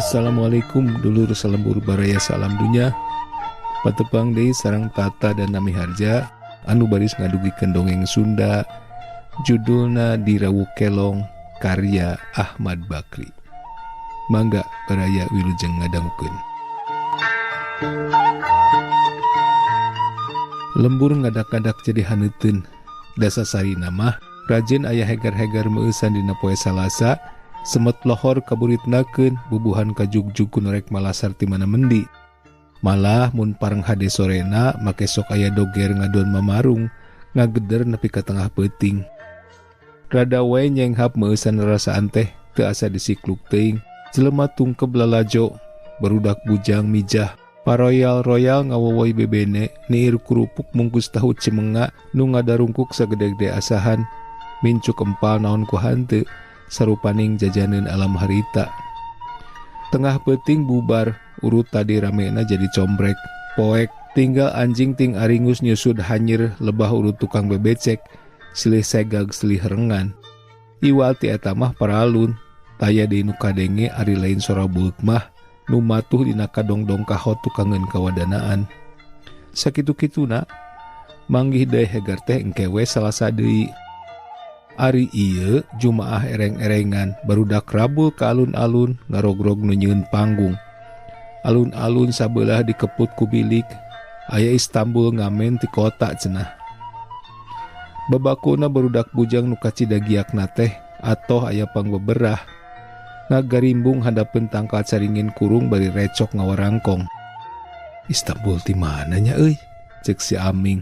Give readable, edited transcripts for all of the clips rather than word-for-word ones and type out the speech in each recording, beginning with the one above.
Assalamualaikum dulur salembur baraya salam dunya. Patepang deui sareng Tata dan Nami Harja anu baris ngadugikeun dongeng Sunda judulna Dirawu Kelong karya Ahmad Bakri. Mangga baraya wilujeng ngadangukeun. Lembur ngadak-ngadak jadi haneuteun. Dasa sarina mah rajin aya hegar-hegar meueusan dina poe Salasa. Semet lohor kaburitnakeun bubuhan kajugjug ku nu rek malasar ti mana mendi. Malah mun pareng hade sorena make sok aya doger ngadon mamarung ngageder nepi ka tengah peuting. Rada we nyenghap meueusan rarasaan teh teu asa disikluk teuing. Jelema tungkeb lalajo, barudak bujang mijah, paroyal-royal ngawowoi bebene, niir kurupuk mungkus tahu cimenga nu ngadarungkuk sagede-gede asahan, mincuk empal naon ku hanteu. Sarupaning jajanin alam harita. Tengah peuting bubar, urut tadi ramena jadi combrek. Poek, tinggal anjing ting aringus nyusud hanyir lebah urut tukang bebecek, silih segag silih rengan. Iwal ti eta mah paralun, taya deui nu kadenge ari lain sora beueuk mah, nu matuh dina kadongdong kahot tukangeun kawadanaan. Sakitu-kituna, manggih deui hegar teh engke we Salasa deui. Ari ieu Jumaah ereng-erengan barudak rabul ka alun-alun ngarogrog nu nyieun panggung. Alun-alun sabelah dikeput ku bilik, aya Istanbul ngamen ti kota cenah. Babakuna barudak bujang nu kacida giakna teh atoh aya pangbeberah. Ngagarimbung handapeun tangkal caringin kurung bari recok ngawarangkong. Istanbul ti mana nya euy? Ceuk si Aming.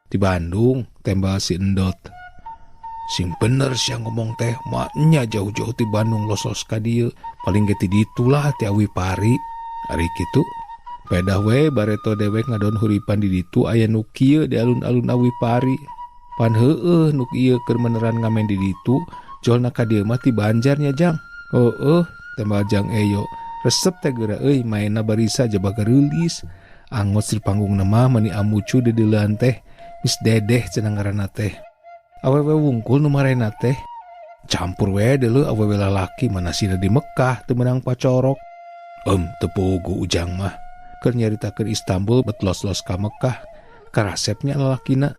Ti Bandung, tembal si Endot. Sing bener sia ngomong teh, maknya jauh-jauh ti Bandung losos ka dieu, paling ge ti ditu lah ti awi pari. Ari kitu, pedah we bareto dewek ngadon huripan di ditu aya nu kieu di alun-alun awi pari. Pan heueuh nu ieu keur meneran ngamen di ditu, jolna ka dieu mah ti Banjar nya jang. Heueuh, tembal Jang Eyo. Resep teh geura euy maenna barisa jaba gareulis. Angot di panggungna mah mani amucu deudeulean teh, geus dedeh cenah ngaranna teh. Awewe wungkul nu marena teh. Campur we deuleu awewe lalaki mana sina di Mekah teu meunang pacorok. Teu puguh ujang mah. Keur nyaritakeun Istanbul bet los-los ka Mekah. Karasepnya lalakina.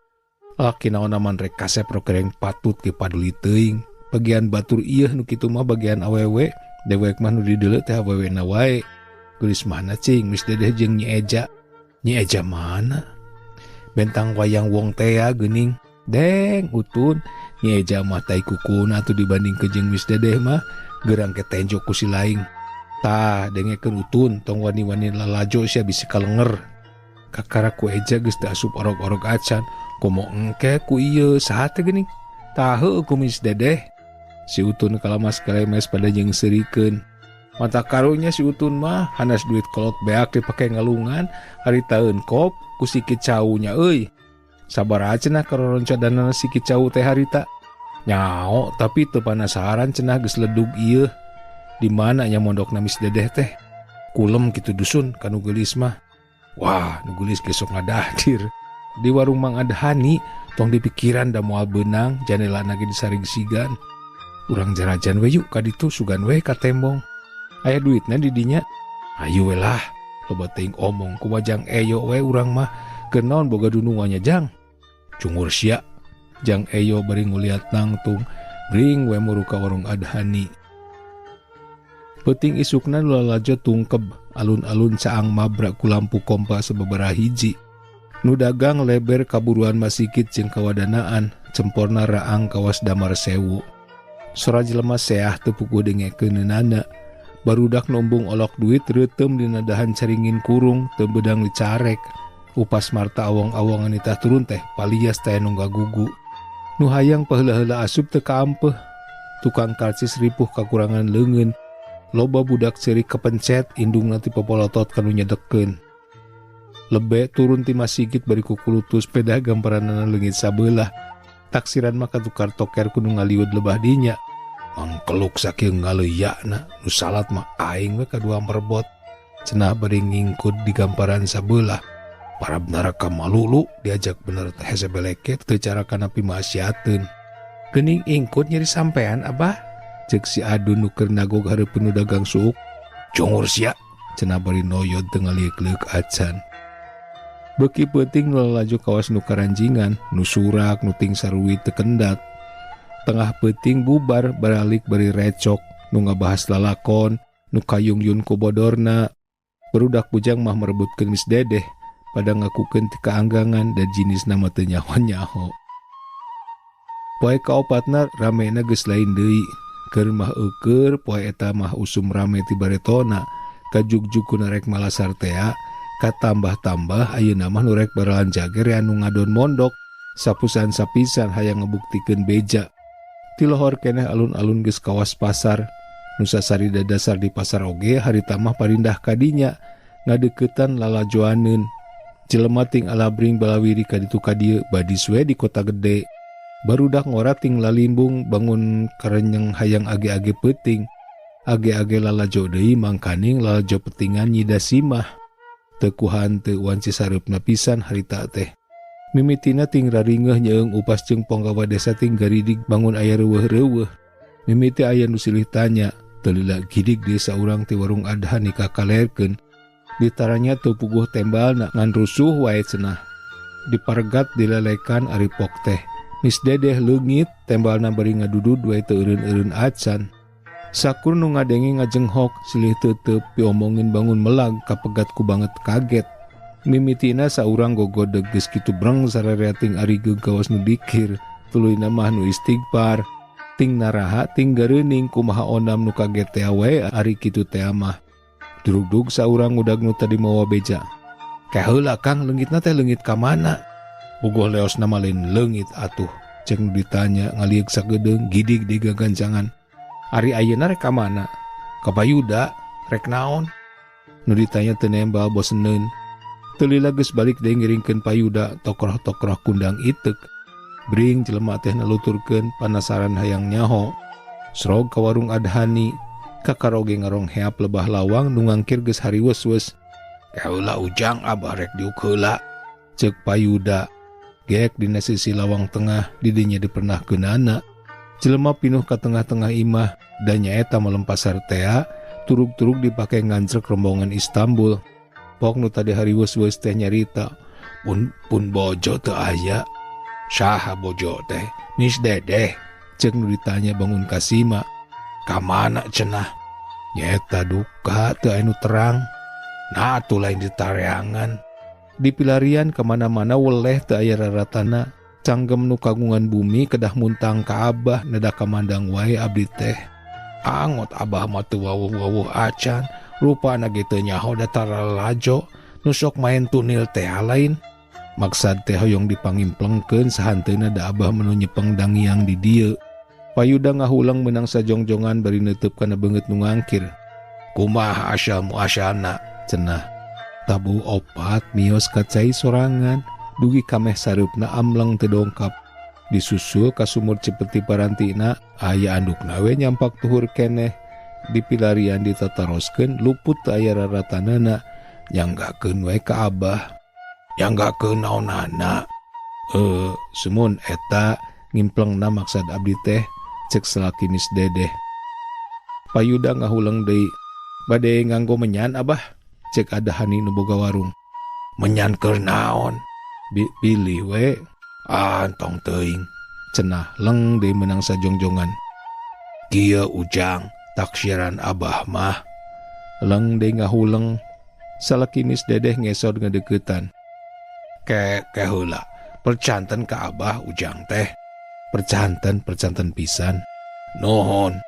Lalaki naon man rek kasep rokereng patut ge paduli teuing. Bagian batur ieu nu kitu mah bagian awewe, dewek mah nu dideuleu teh awewena wae. Geulis mana cing Mis Dedeh jeung Nyi Eja. Nyi Eja mana? Bentang wayang wong tea geuning. Deng utun Nyi Eja mah tai kukuna atuh dibanding ke jeung Mis Dedeh mah gerang ke tenjo ku si laing. Tah dengekeun utun tong wani-wani lalajo sia bisi kalenger. Kakara ku Eja geus teu asup orog-orog acan, komo engke ku ieu saha teh geuning. Tah heueuh ku Mis Dedeh. Si Utun kalamas kalemes pada jeung seurikeun. Mata karunya si Utun mah hanas duit kolot beak dipake ngalungan hari taeun kop ku si kicaunya euy. Sabar aja cenah karoronca danana si kicau teh harita. Nyao tapi teu panasaran cenah geus ledug ieu. Di mana nya mondokna Mis Dedeh teh? Kulem kitu dusun ka nu geulis mah. Wah, nu geulis ge sok ngadahdir. Di warung Mang Adhani tong dipikiran da moal beunang janelana ge disarigsigan. Urang jarajan we yuk ka ditu sugan we ka tembong. Aya duitna di dinya. Ayu we lah. Loba teuing omong ku Jang Eyo we urang mah. Keur naon boga dunungannya jang? Cungur sia. Jang Eyo bari nguliat nangtung. Bring we muru ka warung Adhani. Peuting isukna nu lalajo tungkeb, alun-alun caang mabrak ku lampu kompa sababaraha hiji. Nu dagang leber kaburuan masigit jeung kawadanaan, cemporna raang kawas damar sewu. Sora jelema seah teu puguh dengekeunana. Barudak nombung olok duit reuteum dina dahan caringin kurung teu beudang dicarek. Upas marta awong-awongan nitah turun teh palias teh nu ngagugu. Nu hayang paheula-heula asup teu kaampeuh. Tukang karcis ripuh kakurangan leungeun. Loba budak ceurik kepencet indungna ti popolotot kanu nyedekeun. Lebe turun ti masigit bari kukulutus pedah gamparanana leungit sabelah. Taksiran mah katukar toker kudu ngaliud lebah dinya. Mangkeluk sakieu ngaleuyana, nu salat mah aing we kadua merebot. Cenah bari ngingkud di gamparan sabelah. Para neraka malulu diajak bener teh hese beleke teu cara kana pimasiateun. Geuning ingkut nyeri sampean abah? Ceuk si Adun nu keur nagog hareupeun nu dagang suuk. Cungur sia cenah bari noyod teu ngaliuk-liuk acan. Beuki peuting nu lalajo kawas nu karanjingan, nu surak, nu ting saruwi teu kendat. Tengah peuting bubar baralik bari recok, nu ngabahas lalakon, nu kayungyun ku bodorna. Barudak bujang mah merebutkeun Mis Dedeh, pada ngakukeun ti kaanggangan dan jinisna mah teu nyaho-nyaho. Poe kaopatna ramena geus lain deui. Keur mah eukeur poe eta mah usum rame ti baretona. Kajugjug ku narek malasar tea, katambah-tambah ayeuna mah nu rek baralanja ge rea nu ngadon mondok. Sapusan sapisan hayang ngabuktikeun beja. Ti lohor keneh alun-alun geus kawas pasar. Nu sasarida dasar di pasar oge harita mah parindah kadinya ngadeuketan lalajoaneun. Jelema ting alabring balawiri ka ditu ka dieu badis we di kota gede. Barudak ngora ting lalimbung bangun karenyeng hayang age-age peuting. Age-age lalajo deui mangkaning lalajo petingan nyida simah. Teu kuhanteu wanci sareupna pisan harita teh. Mimitina ting raringeuh nyeung upas jeung ponggawa desa ting garidig bangun aya reuweuh-reuweuh. Mimiti aya nu silih tanya, teu lila gidig desa urang ti warung Adhan nikah kalerkeun. Ditaranya teu puguh tembalna ngan rusuh wae cenah. Diparegat dilelekan ari pok teh. Mis Dedeh leungit tembalna bari ngadudud wae teu eureun-eureun acan. Sakur nu ngadenge ngajenghok silih teuteub piomongin bangun melag kapegat ku banget kaget. Mimitina saurang gogodeg geus kitu breng sararea ting arigeug kawas nu dikir, tuluyna mah nu istighfar. Ting naraha ting gareuning kumaha onam nu kaget tea wae ari kitu tea mah. Durugdug saurang ngudag nu tadi mawa beja. Kaheula Kang leungitna teh leungit ka mana? Puguh leosna mah lain leungit atuh. Cek nu ditanya ngalieuk sagedeung gidig di gagancangan. Ari ayeuna rek ka mana? Ka Bayuda rek naon? Nu ditanya teu nembal boseneun. Teu lila geus balik deui ngiringkeun Payuda tokroh-tokroh kundang iteuk. Bring jelema teh naluturkeun panasaran hayang nyaho. Srog ka warung Adhani, kakaroge ngarong heap lebah lawang nu ngangkir geus hariweus-weus. Kaheula ujang abah rek diuk heula, ceuk Payuda. Geek dina sisi lawang tengah didinya dipernahkeunana. Jelema pinuh ka tengah-tengah imah dan nyaeta malem pasar tea turug-turug dipake nganjrek rombongan Istanbul. Pok nu tadi hariweus-weus teh nyarita, pun bojo teu aya. Saha bojo teh? Mis Dedeh. Ceuk nu ditanya bangun kasima. Ka mana cenah? Nyaeta duka teu aya nu terang. Nah atuh lain ditareangan. Di pilarian kamana-mana weleh teu aya raratana. Canggem nu kagungan bumi kedah muntang ka abah neda kamandang wae abdi teh. Angot abah mah teu wawuh-wawuh acan. Rupana ge teu nyaho datara lalajo. Nu sok main tunil teh lain. Maksad teh hoyong dipangimplengkeun sahanteuna da abah menu nyepeng dangiang di dieu. Payuda ngahulang meunang sajongjongan bari neuteub kana beungeut nu ngangkir. Kumaha asal muasalna cenah. Tabu opat mios ka cai sorangan dugi kameh sareupna amleng teu dongkap. Disusul ka sumur Cipeti parantina aya andukna we nyampak tuhur keneh. Di pilarian ditataroskeun luput teu aya raratanana nyanggakeun we ka abah. Nyanggakeun naonana? Sumun eta ngimplengna maksad abdi teh cek salaki Mis Dedeh. Payuda ngahuleng deui. Bade nganggo menyan abah? Cek Adhani nu boga warung. Menyan keur naon? Pilih we. Ah, tong teuing. Cenah leng deui meunang sajongjongan. Kieu ujang taksiran abah mah. Leng deui ngahuleng. Salaki Mis Dedeh ngesod ngadeuketan. Ke heula. Percanten ka abah ujang teh. Percanten, percanten pisan. Nuhun.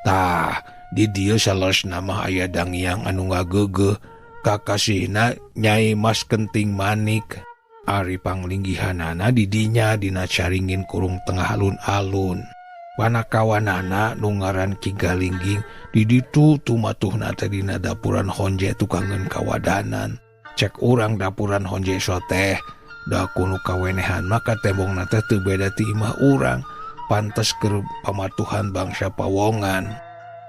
Tah, di dieu salosna mah aya dangiang anu ngageugeuh. Kakasihna Nyai Mas Kenting Manik. Ari panglinggihanana di dinya dina caringin kurung tengah alun-alun. Panakawanana nu ngaran Ki Galingging di ditu tumatuhna teh dina dapuran honje tukangeun kawadanan. Cek urang dapuran honje soteh da kunu kawenehan mah katembongna teh teu beda ti imah urang. Pantes keur pamatuhan bangsa Pawongan.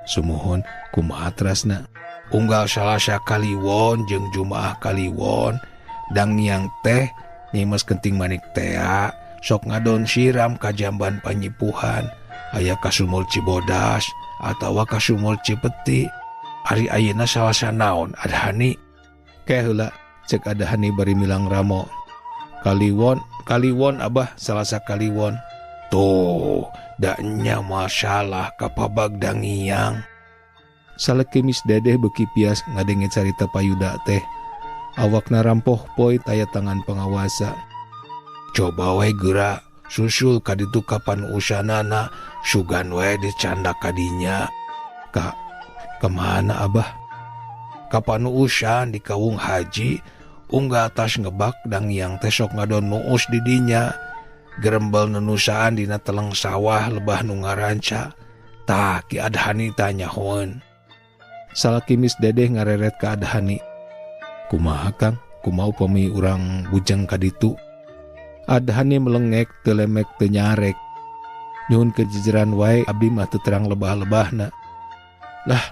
Sumuhun kumaha trasna? Unggal Salasa Kaliwon jeung Jumaah Kaliwon dangiang teh Nyimas Kenting Manik tea sok ngadon siram ka jamban panyipuhan aya ka sumur Cibodas atawa ka sumur Cipeti. Ari ayeuna Salasa naon Adhani? Ke heula cek Adhani bari milang ramo. Kaliwon, Kaliwon Abah, Salasa Kaliwon. Tuh, da nya masalah kapabag dangiang. Salaki Mis Dedeh beuki pias ngadenge carita Payuda teh. Awakna rampoh poe taya tangan pangawasa. Coba we geura susul ka ditu ka panuusanana, sugan we dicandak kadinya. Ka kemana Abah? Ka panuusan di Kawung Haji, unggal tas ngebak dangiang teh sok ngadon nuus di dinya. Gerembel nenusaan dina teleng sawah lebah nu ngaranca. Tah Ki Adhani tanyahoeun. Salaki Mis Dedeh ngareret ka Adhani. Kumaha Kang? Kumaha upami urang bujeng ka ditu? Adhani melengek teu lemek teu nyarek. Nyuhun kejejeran wae abdi mah teu terang lebah-lebahna. Lah,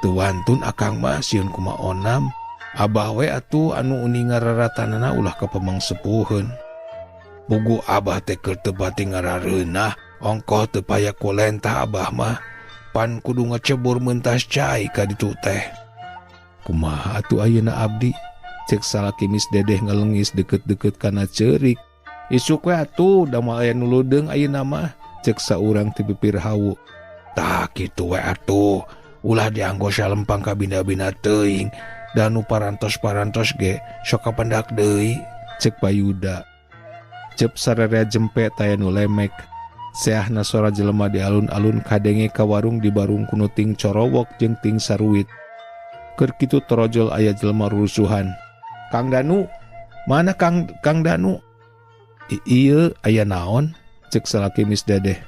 teu wantun akang mah sieun kumaha onam. Abah we atuh anu uninga raratanana ulah ka pamangsepuheun. Pugu abah teh keur teu pati ngarareunah, ongkoh teu paya ku lentah abah mah. Pan kudu ngecebur mentas cai ka ditu teh. Kumaha atuh ayeuna abdi? Cek salaki Mis Dedeh ngalengis deket-deket kana ceurik. Isuk we atuh da moal aya nu leudeung ayeuna mah, cek saurang ti pipir hawu. Tah kitu we atuh, ulah dianggo salempang ka bina-bina teuing, da nu parantos-parantos ge sok kapendak deui, cek Payuda. Cep sararea jempe taya nu lemek. Seahna sora jelema di alun-alun kadenge ka warung di barung kuno ting corowok jeung ting saruit. Keur kitu torojol aya jelema rurusuhan. Kang Danu, mana Kang Danu? Ieu aya naon? Cek salaki Mis Dedeh.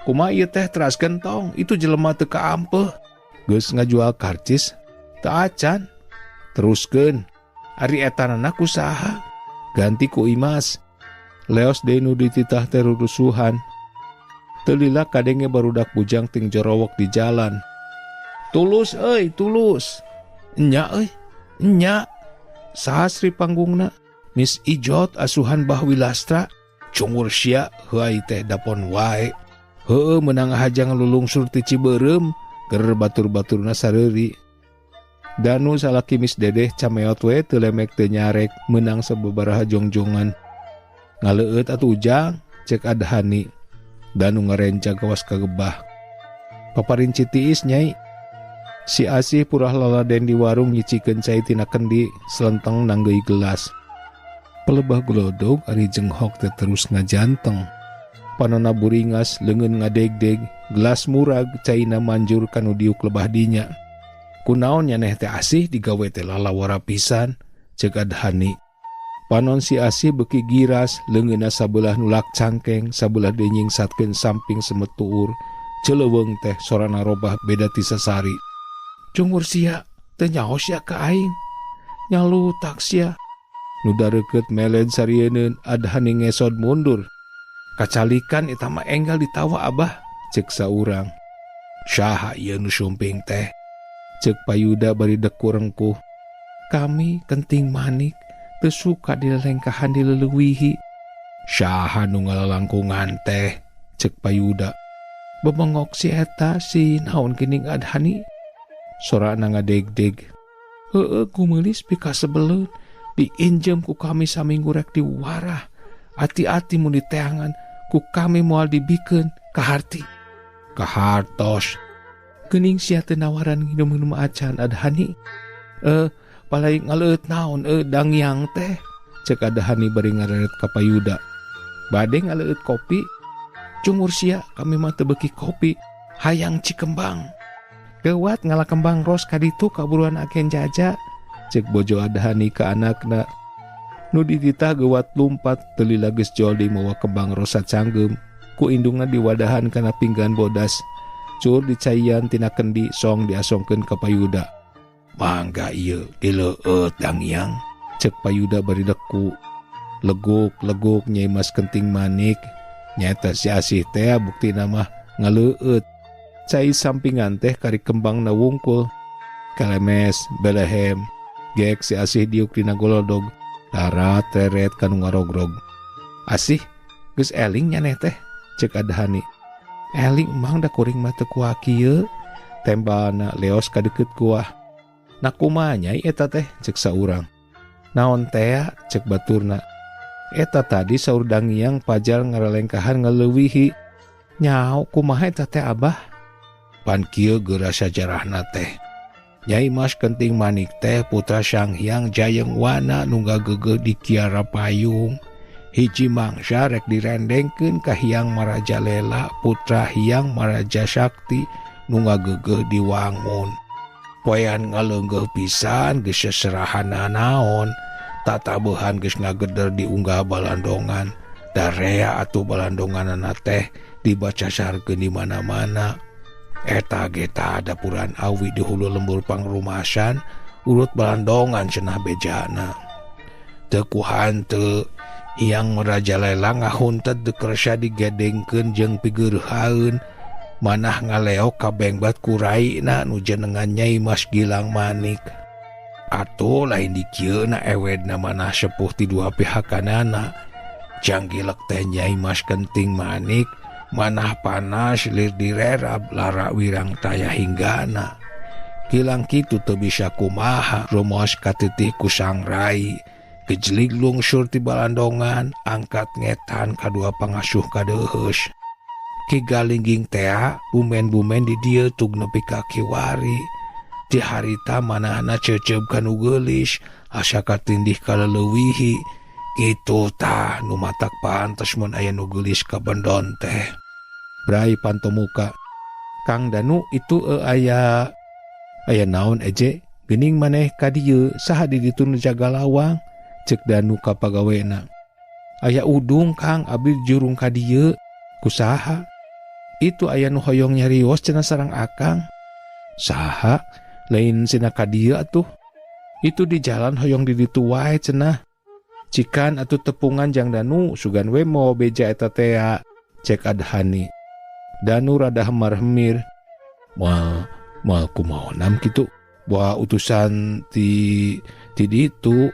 Kumaha ieu teh teras gentong, itu jelema teu kaampeuh. Geus ngajual karcis, teu acan. Teruskeun. Ari etanana ku saha? Ganti ku Imas. Leos deui nu dititah teh rurusuhan. Teu lila kadenge barudak bujang ting jorowok di jalan. Tulus euy, tulus. Enya euy, enya. Saha Sri panggungna? Miss Ijot asuhan Bah Wilastra. Cungur sia heuay teh dapon wae. Heueuh meunang haja ngalulungsur ti Cibeureum, keur batur-baturna sareuri. Danu salaki Mis Dedeh cameot we teu lemek teu nyarek meunang sababaraha jongjongan. Ngaleueut atuh ujang, cek Adhani. Danu ngarenca gawas kagebah. Paparinci tiis nyai. Si Asih purah laladen di warung nyicikeun cai tina kendi selenteng nanggeui gelas. Pelebah glodog ari jenghok teh terus ngajanteng. Panona buringas leungeun ngadegdeg, gelas murag caina manjur kanu diuk lebah dinya. Kunaon nyaneh teh Asih digawe teh lalawara pisan, cek Adhani. Panon si Asih beuki giras, leungeunna sabelah nulak cangkeng, sabelah deui nyingsatkeun samping semet tuur. Celeuweung teh sorana robah beda ti sasari. Cungur sia, teu nyaho sia ka aing. Nyalutak sia. Nu dareukeut meled sarieun Adhani ngesod mundur. Kacalikan eta mah enggal ditawa Abah, cek saurang. Saha ieu nu sumping teh? Cek Payuda bari deku rengkuh. Kami kenting manik teu suka dilelengkahan dileleuwihi. Saha nu ngalalangkungan teh? Cek Payuda. Bebengok si eta si naon geuning Adhani. Sorana ngadegdeg. Heueuh gumeulis pikasebeleun diinjem ku kami saminggu rek diwarah. Ati-ati mun diteangan ku kami moal dibikeun kaharti. Kahartos. Geuning sia teu nawaran nginum-nginum acan Adhani. Palai ngaleueut naon dangiang teh? Cek Adhani bari ngareret ka Payuda. Bade ngaleueut kopi. Cungur sia kami mah teu beuki kopi. Hayang Cikembang. Geuwat ngala kembang ros kaditu kaburuan agen jaja. Cek bojo Adhani ka anakna. Nu dititah geuwat lumpat teu lila geus jol di mawa kembang ros sacanggeum. Ku indungna diwadahan kana pinggan bodas. Cur dicaian tina kendi song diasongkeun ka Payuda. Mangga ieu dileueut dangiang. Cek Payuda bari deku. Leguk-leguk Nyai Mas Kenting Manik. Nyaeta si Asih teh buktina mah ngaleueut. Cai sampingan teh kari kembangna wungkul. Kalemes, belehem, gek si Asih diuk dina golodog. Darat reret kanu ngarogrog. Asih, geus eling nyaneh teh, cek Adhani. Eling emang da kuring mah teu kuah kieu. Tembalna leos ka deukeut kuah. Nah kumaha Nyai eta teh cek saurang. Naon tea cek baturna. Eta tadi saur Dangiang Pajar ngaralengkahan ngaleuwihi. Nyaho kumaha eta teh Abah? Pan kieu geura sajarahna teh. Nyai Mas Kenting Manik teh putra Sang Hyang Jayeng Wana nu ngageugeut di Kiara Payung. Hiji mangsa rek direndengkeun ka Hyang Marajalela putra Hyang Maraja Sakti nu ngageugeut di Wangun. Poean ngaleunggeuh pisan geus seserahan nanaon, tatabehan geus ngageder di unggah balandongan. Darea atuh balandonganana teh dibacasarkeun di mana-mana. Eta ge tah dapuran awi di hulu lembur pangrumasan, urut balandongan cenah bejana. Teu ku hanteu Hyang Marajalela ngahuntet teu kersa digedengkeun jeung pigeureuhaeun. Manah ngaleok kabengbat ku raina nu jenengan Nyai Mas Gilang Manik. Atuh lain di kieuna ewedna manah sepuh ti dua pihakanana. Janggilek teh Nyai Mas Kenting Manik, manah panas lir direrab lara wirang taya hinggana. Gilang kitu teu bisa kumaha rumos katitih ku sang rai. Gejlig lungsur ti balandongan, angkat ngetan kadua pangasuh kadeuheus. Ki galingging tea, bumen-bumen di dieu tug nepi ka kiwari. Ti harita manahna ceuceub kanu geulis, asa katindih kaleleuwihi. Kitu tah nu matak pantes mun aya nu geulis ka bendon teh. Brai pantomuka. Kang Danu itu aya aya naon eje? Geuning maneh ka dieu saha di ditu nu jaga lawang? Cek Danu ka pagawena. Aya udung Kang, abdi jurung ka dieu. Kusaha? Itu aya nu hoyong nyarios cenah sareng akang. Saha? Lain cenah ka dieu atuh. Itu di jalan hoyong di ditu wae cenah. Cikan atuh tepungan jang Danu sugan we mau beja eta tea. Cek Adhani. Danu rada hemar-hemir. Moal moal kumaonam kitu. Boa utusan ti ti ditu.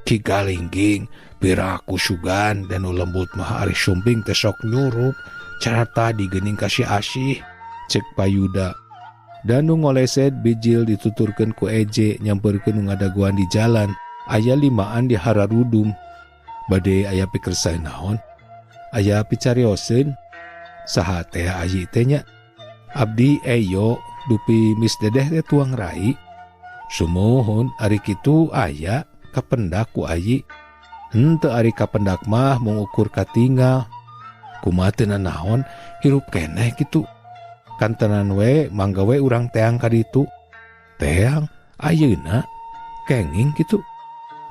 Ki galingging piraku sugan Danu lembut mah ari sumping teh sok nyurup. Cara tadi geuning kasih asih cek Payuda. Danu ngoleset bijil dituturkeun ku Eje nyamperkeun nu ngadagoan di jalan. Aya limaan di hararudum. Bade aya pikersa naon? Aya picarioseun. Saha teh ayi teh nya? Abdi Eyo dupi Mis Dedeh teh tuang rai. Sumuhun ari kitu aya kapendak ku ayi. Henteu ari kapendak mah mengukur katingal. Kumaha teu nanaon hirup keneh kitu. Kantenan we mangga we urang teang ka ditu. Teang ayeuna kenging kitu.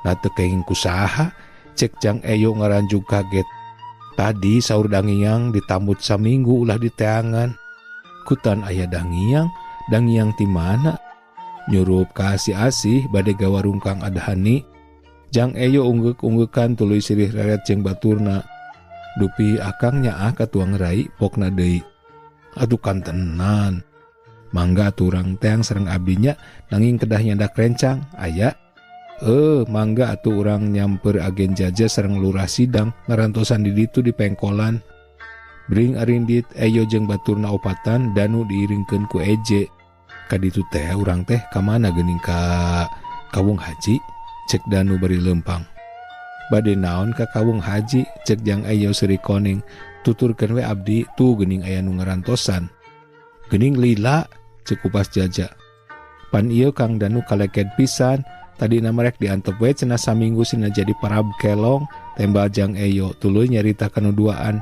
Nah teu kenging ku saha? Cek Jang Eyo ngaranjug kaget. Tadi saur Dangiang ditambut saminggu ulah diteangan. Kutan aya Dangiang, Dangiang ti mana? Nyurup ka asih-asih bade gawarung Kang Adhani. Jang Eyo unggeuk-unggekan tuluy sirih reret jeung baturna. Dupi akang nyaah ka tuang rai pokna deui. Aduh kantenan. Mangga atuh urang teang sareng abdinya nanging kedah nyandak rencang aya. Mangga atuh urang nyamper agen jaja sareng lurah sidang ngarantosan di ditu di pengkolan. Bring arindit Eyo jeung baturna opatan Danu diiringkeun ku Eje. Ka ditu teh urang teh ka mana geuning ka Kawung Haji? Cek Danu bari leumpang. Bade naon ka Kawung Haji? Cek Jang Eyo seuri koning. Tuturkeun we abdi tuh geuning aya nu ngarantosan. Geuning lila cek Upas Jaja. Pan ieu Kang Danu kaleked pisan. Tadina merek diantep we cenah saminggu sina jadi parab kelong tembal Jang Eyo tuluy nyarita kanu duaan.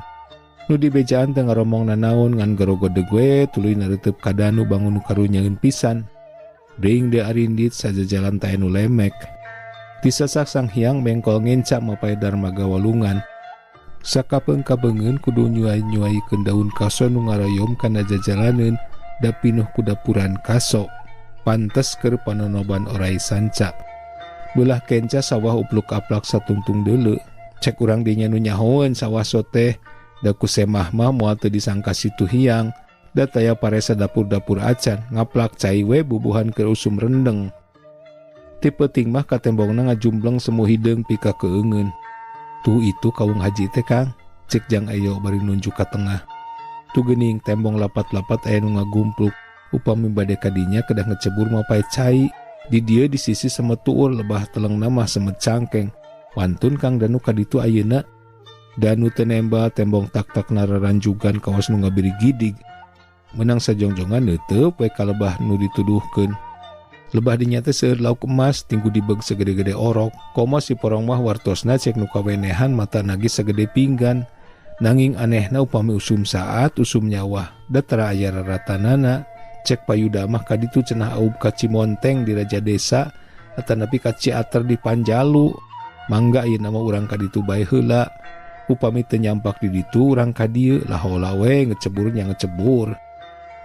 Nu dibejaan teu ngaromong nanaon ngan gerogodeg we tuluy nareuteup ka Danu bangun nu karunyaeun pisan. Bring de arindit sajajalan tae nu lemek. Tisasak Sang Hyang bengkol ngenca mapay darmaga walungan. Sakapeung-kabeungeun kudu nyuai-nyuaikeun daun kaso nu ngarayom kana jajalaneun da pinuh ku dapuran kaso. Pantes keur panonoban orai sanca. Beulah kenca sawah upluk-aplak satungtung deuleu. Cek urang dinya nu nyahoeun sawah soteh da ku semah mah moal teu disangka situ hiang. Da taya paresa dapur-dapur acan ngaplak cai we bubuhan keur usum rendeng. Ti peuting mah katembongna ngajumbleng semu hideung pika keungeun. Tuh itu Kawung Haji teh Kang, cek Jang Eyo bari nunjuk ka tengah. Tuh geuning tembong lapat-lapat aya nu ngagumpluk. Upami bade ka dinya kedah ngecebur mapay cai. Di dieu di sisi semet tuur lebah telengna mah semet cangkeng. Wantun Kang Danu ka ditu ayeuna. Danu teu nembal tembong tak-takna raranjugan kawas nu ngabirigidig. Meunang sajongjongan neuteup we ka lebah nu dituduhkeun. Lebah dinya teh seueur lauk emas tinggu dibeg sagede-gede orok. Komo si porong mah wartosna cek nu kawenehan mata nagis sagede pinggan. Nanging anehna upami usum saat usum nyawah da tara aya raratanana. Cek payuda mah kaditu cenah aub ka Cimonteng di Raja Desa atanapi ka Ciater di Panjalu. Mangga ayeuna mah urang kaditu bae heula. Upami teu nyampak di ditu urang ka dieu lah hola we ngecebur nya ngecebur.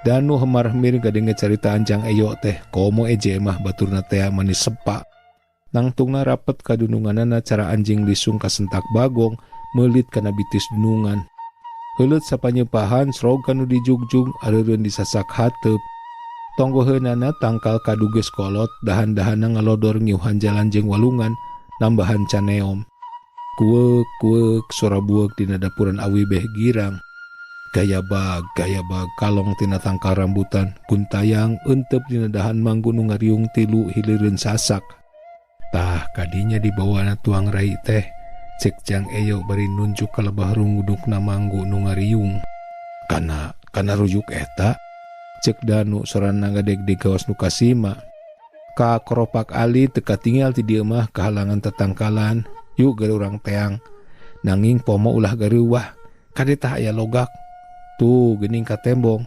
Danu hemar-hemir gadenge carita Anjang Eyo teh komo eje mah baturna tea manis sepa. Nangtungna rapet kadununganana cara anjing lisung kasentak bagong meulit kana bitis dunungan. Heuleut sapanyepahan srog kanu dijugjug areureun disasak hateup. Tonggoheunana tangkal kadugeus kolot dahan-dahanna ngalodor ngiuhan jalan jeung walungan nambahan caneom. Kueuk kueuk sora bueuk dina dapuran awi beh girang. Gaya bag, gaya bag, kalong tina tangkal rambutan, kuntayang, entep dina dahan manggu nu ngariung tilu hilireun sasak. Tah kadinya dibawana tuang rai teh, cek Jang Eyo bari nunjuk ka lebah rungudukna manggu nu ngariung. Kana, kana ruyuk eta, cek Danu sorana ngadegdeg kawas nu kasima. Ka koropak ali teu katingal ti dieu mah kahalangan tetangkalan, yuk geur urang teang. Nanging pomo ulah gareuwah, kade tah aya logak. Tuh geuning ka tembong.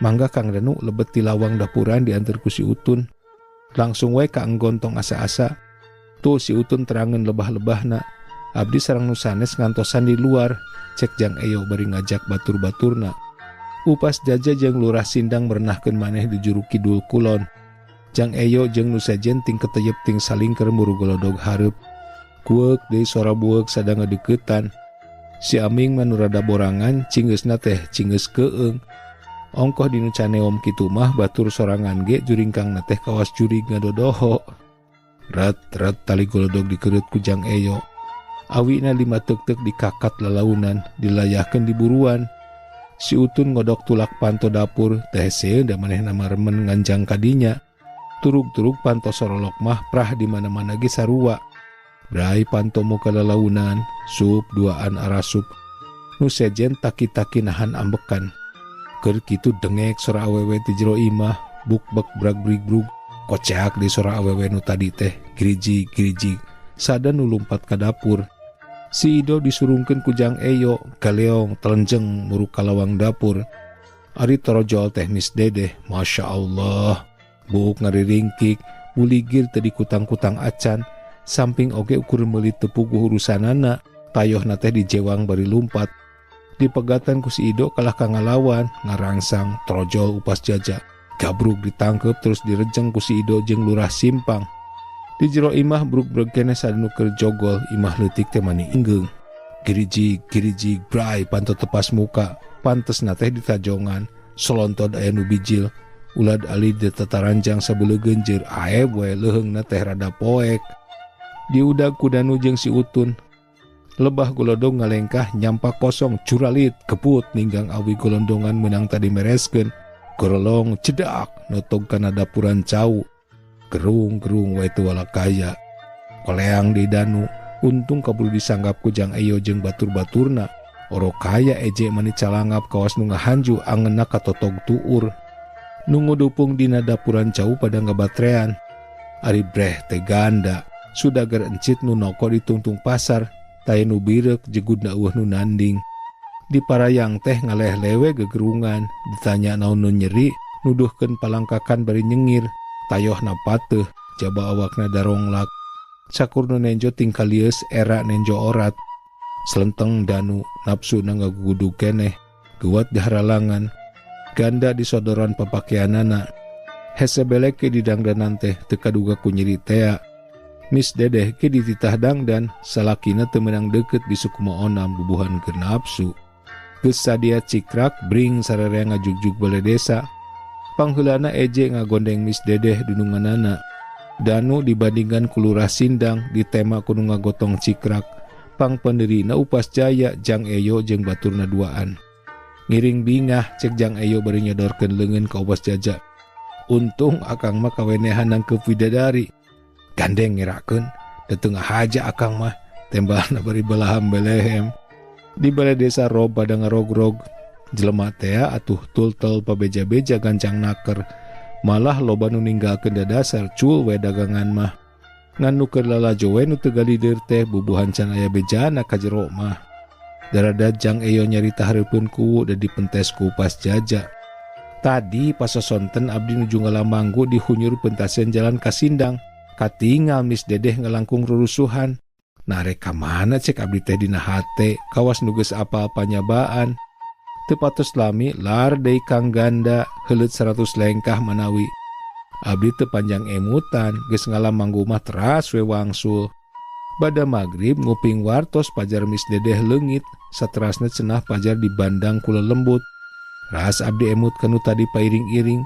Mangga Kang Danu lebet ti lawang dapuran diantar ku si Utun. Langsung we ka enggontong asa-asa. Tuh si Utun terangeun lebah-lebahna. Abdi sareng nu sanes ngantosan di luar. Cek Jang Eyo bari ngajak batur-baturna. Upas Jaja jeung Lurah Sindang merenahkeun maneh di juru kidul kulon. Jang Eyo jeung nu sejen ting keteyep ting salingker muru golodog hareup. Kueuk deui sora bueuk sadang ngadeuketan. Si Aming mah nu rada borangan, cingeusna teh cingeus keung. Ongkoh dinu caneom kitu mah batur sorangan ge juringkangna teh kawas jurig ngadodoho. Ret ret tali golodog dikereut ku Jang Eyo. Awina lima tek-tek dikakat lalaunan, dilayahkeun di buruan. Si Utun ngodok tulak panto dapur, teh seun da manehna mah remen nganjang kadinya. Turug-turug panto sorolok mah prah di mana-mana ge sarua. Brai panto muka lalaunan, sup duaan arasup. Nu sejen taki-taki nahan ambekan. Keur kitu dengek sora awewe ti jero imah, buk-bek brag brig brug. Koceak di sora awewe nu tadi teh, girijig girijig. Sada nu lumpat ka dapur. Si Ido disurungkeun ku Jang Eyo, galeong telenjeng muruk ka lawang dapur. Ari torojol teh Mis Dedeh, Masya Allah. Buuk ngariringkik, buligir teu dikutang-kutang acan. Samping oge ukur meuli teu puguh urusanana, tayohna teh dijewang bari lumpat. Dipegatan ku si Ido kalah ka ngalawan, ngarangsang, trojol upas jaja. Gabrug ditangkep terus direjeng ku si Ido jeung Lurah Simpang. Di jero imah brug-brug keneh sadanu keur jogol, imah leutik teh mani inggeung. Girijig, girijig, brai panto tepas muka, pantesna teh ditajongan, solontod aya nu bijil. Ulad ali ditataranjang sabeulegeun jeur aeb we leuheungna teh rada poek. Diudag ku Danu jeung si Utun. Lebah golodong ngalengkah nyampak kosong curalit keput ninggang awi golondongan menang tadi mereskeun. Gorolong cedak notog kana dapuran cau. Gerung-gerung wae teu walakaya. Koleang di Danu, untung kaburu disanggap ku Jang Eyo jeung batur-baturna. Oro kaya eje mani calangap kawas nu ngahanju angeunna katotog tuur. Nu ngudupung dina dapuran cau pada ngabatrean. Ari breh teh ganda. Sudagar encit nu noko ditungtung pasar, taya nu bireuk jegudna eueuh nu nanding. Di parayang teh ngaleh lewe gegerungan, ditanya naon nu nyeri, nuduhkeun palangkakan bari nyengir, tayohna pateuh, jaba awakna daronglak. Sakur nu nenjo tingkal lieus era nenjo orat. Selenteng Danu, nafsuna ngagugudug keneh, geuwat diharalangan. Ganda disodoran papakeanana. Hese belek ke didangdanan teh teu kaduga ku nyeri tea. Mis Dedeh ke dititah dangdan, salakina teu meunang deukeut bisu kumaha onam bubuhan keur nafsu. Geus sadia cikrak bring sararea ngajugjug bale desa. Pangheulana eje ngagondeng Mis Dedeh dununganana. Danu dibandingkan ku Lurah Sindang ditema ku nu ngagotong cikrak. Pang penderina Upas Jaya Jang Eyo jeung baturna duaan. Ngiring bingah cek Jang Eyo bari nyodorkeun leungeun ka Upas Jaja. Untung akang mah kawenehan nangkeup widadari. Gandeng ngerakeun, da teu ngahaja akang mah, tembalna bari belaham belehem. Di balai desa rob pada ngarogrog. Jelema tea atuh tultel pabeja-beja gancang naker. Malah loba nu ninggalkeun dadasar cul we dagangan mah. Ngan nu keur lalajo we nu teu galidir teh bubuhan can aya bejana ka jero mah. Darada Jang Eyo nyarita hareupeun kuwu da dipentes ku pas jaja. Tadi pas sosonten abdi nuju ngalamanggu di hunyur pentasen jalan ka Sindang. Katingal Mis Dedeh ngalangkung rurusuhan. Narek ka mana cek abdi teh dina hate kawas nu geus apal panyabaan. Teu patos lami lar deui Kang Ganda heuleut 100 lengkah manawi. Abdi teu panjang emutan geus ngalamanggu mah teras we wangsul. Bada magrib nguping wartos pajar Mis Dedeh leungit saterasna cenah pajar di bandang ku lelembut. Ras abdi emut kanu tadi pairing-iring.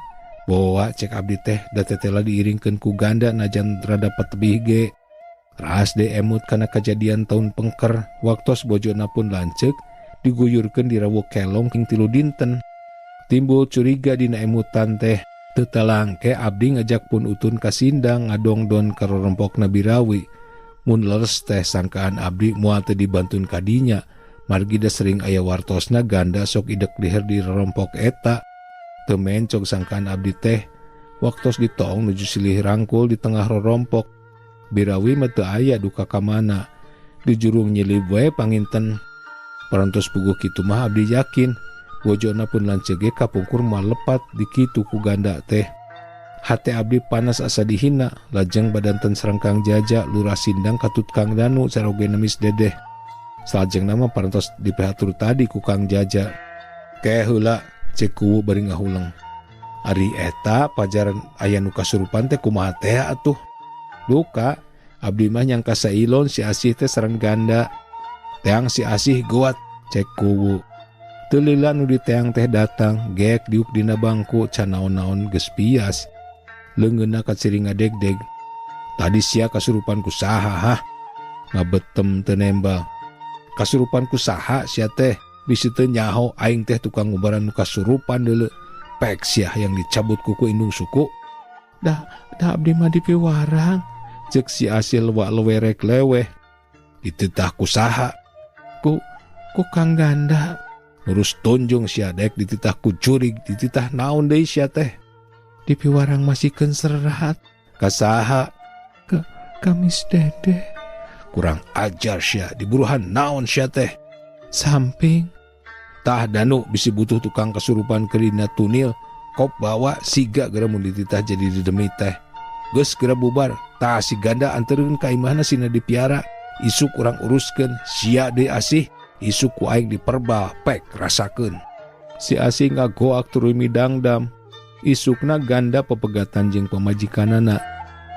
Boa cek abdi teh da tetela diiringkeun ku Ganda najan rada patebih ge. Ras de emut kana kajadian tahun pengker waktos bojona pun lanceuk diguyurkeun di rawo kelong king 3 dinten. Timbul curiga dina emutan teh. Teu talangke abdi ngajak pun utun ka Sindang ngadongdon ka rorompokna Birawi. Mun leres teh sangkaan abdi moal teu dibantun kadinya. Margi da sering aya wartosna Ganda sok idek liher di rorompok eta. Teu mencog sangkaan abdi teh waktos ditoong nuju silih rangkul di tengah rorompok. Birawi mah teu aya duka ka mana. Di jurung nyilib we panginten. Parantos puguh kitu mah abdi yakin bojona pun lanceuk ge kapungkur mah lepat dikitu ku Ganda teh. Hate abdi panas asa dihina, lajeng badanten sareng Kang Jaja, Lurah Sindang katut Kang Danu saroge Mis Dedeh. Salajengna mah parantos dipihatur tadi ku Kang Jaja. Ke heula cek kuwu bari ngahuleng. Ari eta pajaran aya nu kasurupan teh kumaha teh atuh? Duka, abdi mah nyangka sailon si Asih teh sareng Ganda. Teang si Asih goat cek kuwu. Teu lila nu diteang teh datang, geek diuk dina bangku can naon-naon geus pias. Leungeunna kaciri ngadegdeg. Tadi sia kasurupan ku saha hah? Ngabetem teu nembal. Kasurupan ku saha sia teh? Bisi teu nyaho aing teh tukang ngubaran nu kasurupan deuleu. Pek sia yang dicabut kuku indung suku. Dah, dah abdi mah dipiwarang. Cek si Asih lewak lewerek leweh. Dititah ku saha? Ku Kang Ganda. Ngurus tonjong sia dek dititah ku jurig, dititah naon deui sia teh? Dipiwarang masihkeun serat. Ka saha? Ka Mis Dedeh. Kurang ajar sia, diburuhan naon sia teh? Samping. Tah Danu bisi butuh tukang kasurupan kerina tunil, kop bawa siga geura mun dititah jadi didemi teh. Geus geura bubar, tah si Ganda anterkeun ka imahna sina dipiara. Isuk urang uruskeun, sia deui Asih, isuk ku aing diperbal, pek rasakeun. Si Asih ngagoak tuluy midangdam. Isukna Ganda pepegatan jeung pamajikanana.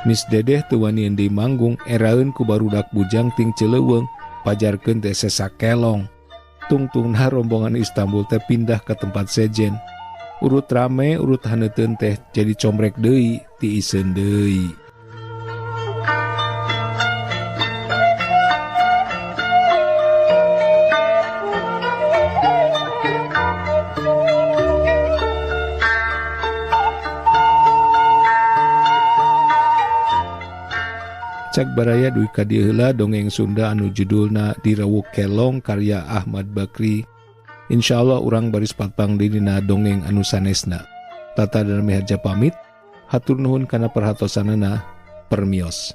Mis Dedeh teu wani deui manggung, eraeun ku barudak bujang ting Celeuweung, pajarkeun teh sesa kelong. Tungtungna rombongan Istanbul teh pindah ke tempat sejen. Urut rame, urut haneuteun teh jadi comrek deui, tiiseun deui. Cak baraya dugi ka dieu heula dongeng Sunda anu judulna Dirawuk Kelong karya Ahmad Bakri. Insyaallah urang baris patpang deui dina dongeng anu sanesna. Tata dan Miharja pamit, hatur nuhun kana perhatosanana, permios.